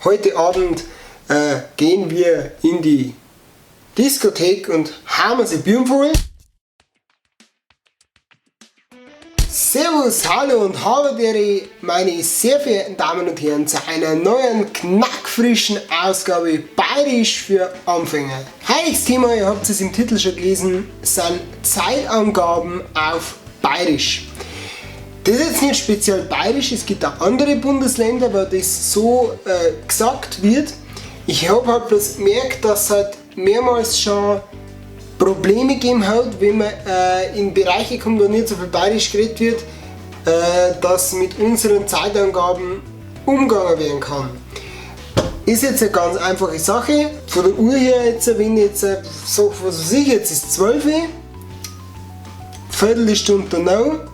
Heute Abend gehen wir in die Diskothek und hauen uns die Birnen voll. Servus, hallo und habedere, meine sehr verehrten Damen und Herren, zu einer neuen, knackfrischen Ausgabe Bayerisch für Anfänger. Heutiges Thema, ihr habt es im Titel schon gelesen, sind Zeitangaben auf Bayerisch. Das ist jetzt nicht speziell bayerisch, es gibt auch andere Bundesländer, wo das so gesagt wird. Ich hab halt bloß gemerkt, dass es halt mehrmals schon Probleme gegeben hat, wenn man in Bereiche kommt, wo nicht so viel bayerisch geredet wird, dass mit unseren Zeitangaben umgegangen werden kann. Ist jetzt eine ganz einfache Sache. Von der Uhr her jetzt, wenn ich jetzt sag, was weiß ich, jetzt ist 12 Uhr, Viertelstunde danach,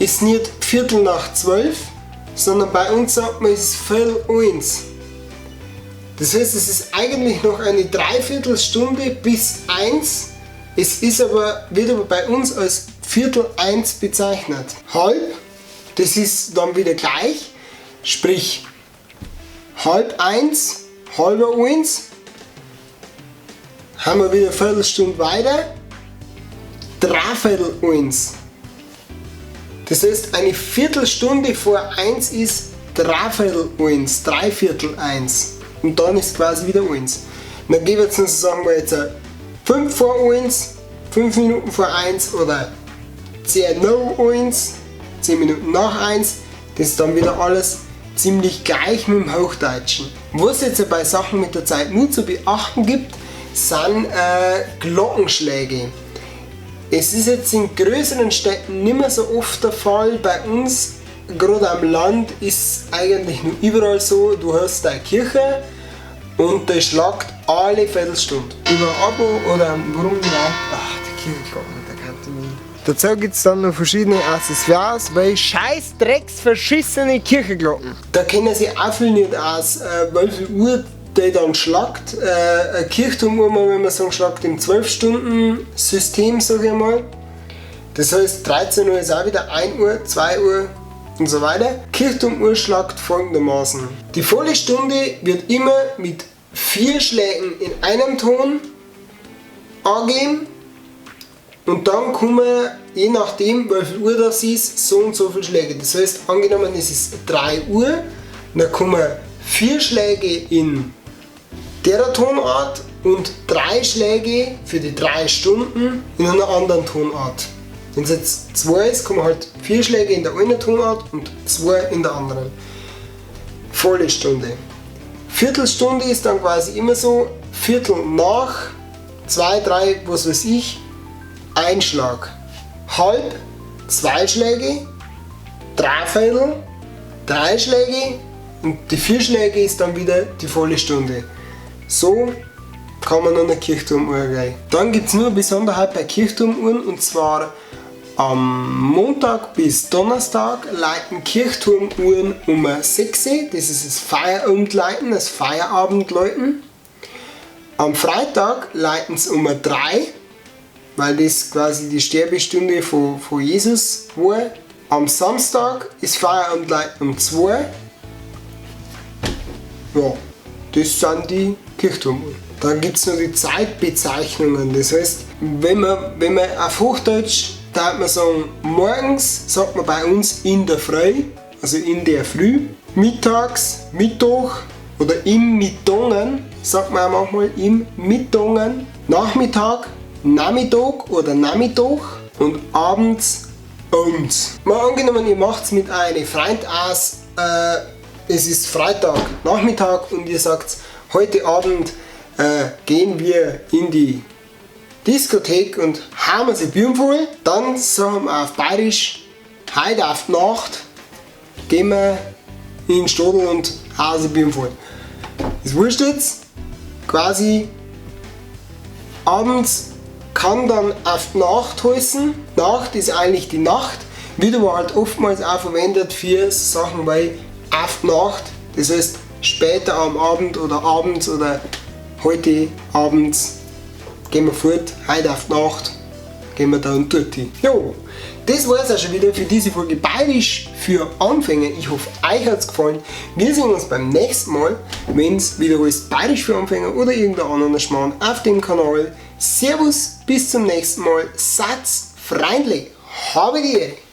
ist nicht Viertel nach zwölf, sondern bei uns sagt man, es ist Viertel eins. Das heißt, es ist eigentlich noch eine Dreiviertelstunde bis 1, es wird aber bei uns als Viertel eins bezeichnet. Halb, das ist dann wieder gleich, sprich halb eins, halber eins, haben wir wieder eine Viertelstunde weiter, dreiviertel eins. Das heißt, eine Viertelstunde vor 1 ist dreiviertel eins, dreiviertel eins. Und dann ist quasi wieder 1. Und dann gehen wir jetzt noch, sagen wir jetzt 5 vor 1, 5 Minuten vor 1 oder 10 nach 1, 10 Minuten nach 1. Das ist dann wieder alles ziemlich gleich mit dem Hochdeutschen. Was es jetzt bei Sachen mit der Zeit nur zu beachten gibt, sind Glockenschläge. Es ist jetzt in größeren Städten nicht mehr so oft der Fall. Bei uns, gerade am Land, ist eigentlich nur überall so, du hast deine Kirche und die schlagt alle Viertelstunde. Über Abo oder warum nicht? Ach, die Kirchenglocken, da kann ich nicht. Dazu gibt's dann noch verschiedene Accessoires, weil scheiß drecks verschissene Kirchenglocken. Da kennen sich auch viele nicht aus, wie viel Uhr die dann schlagt. Eine Kirchturmuhr, wenn man sagen, schlagt im 12-Stunden-System, sag ich mal. Das heißt, 13 Uhr ist auch wieder 1 Uhr, 2 Uhr und so weiter. Kirchturmuhr schlagt folgendermaßen. Die volle Stunde wird immer mit 4 Schlägen in einem Ton angegeben und dann kommen, je nachdem wie viel Uhr das ist, so und so viele Schläge. Das heißt, angenommen es ist 3 Uhr, dann kommen 4 Schläge in der Tonart und 3 Schläge für die 3 Stunden in einer anderen Tonart. Wenn es jetzt 2 ist, kommen halt 4 Schläge in der einen Tonart und 2 in der anderen. Volle Stunde. Viertelstunde ist dann quasi immer so, Viertel nach, 2, 3, was weiß ich, ein Schlag. Halb, 2 Schläge, Dreiviertel, 3 Schläge und die 4 Schläge ist dann wieder die volle Stunde. So kann man an eine Kirchturmuhr gehen. Dann gibt's nur eine Besonderheit bei Kirchturmuhren, und zwar am Montag bis Donnerstag leiten Kirchturmuhren um 6 Uhr, das ist das Feierabendläuten, das Feierabendläuten. Am Freitag leiten sie um 3, weil das quasi die Sterbestunde von Jesus war. Am Samstag ist Feierabendläuten um 2. Ja, das sind die Kirchturmuhren. Dann gibt's noch die Zeitbezeichnungen, das heißt, wenn man auf Hochdeutsch, da hat man sagen, morgens sagt man bei uns in der Früh, also in der Früh, mittags, Mittag oder im Mittongen, sagt man auch manchmal im Mittongen, Nachmittag, Nachmittag oder Nachmittag und abends, abends. Mal angenommen, ihr macht's mit einem Freund aus, es ist Freitag Nachmittag und ihr sagt, heute Abend gehen wir in die Diskothek und hauen uns die Birnen voll. Dann sagen wir auf Bayerisch, heute auf die Nacht gehen wir in den Stadl und hauen uns die Birnen voll. Das wurscht jetzt, quasi abends kann dann auf die Nacht heißen. Nacht ist eigentlich die Nacht, wird aber halt oftmals auch verwendet für Sachen wie auf die Nacht, das heißt später am Abend oder abends oder heute abends gehen wir fort, heute auf die Nacht Gehen wir dann dorthin. Jo, das war's auch schon wieder für diese Folge Bayerisch für Anfänger. Ich hoffe, euch hat's gefallen. Wir sehen uns beim nächsten Mal, wenn's wieder heißt Bayerisch für Anfänger oder irgendein anderer Schmarrn auf dem Kanal. Servus, bis zum nächsten Mal. Seid's freundlich. Habe die Ehre.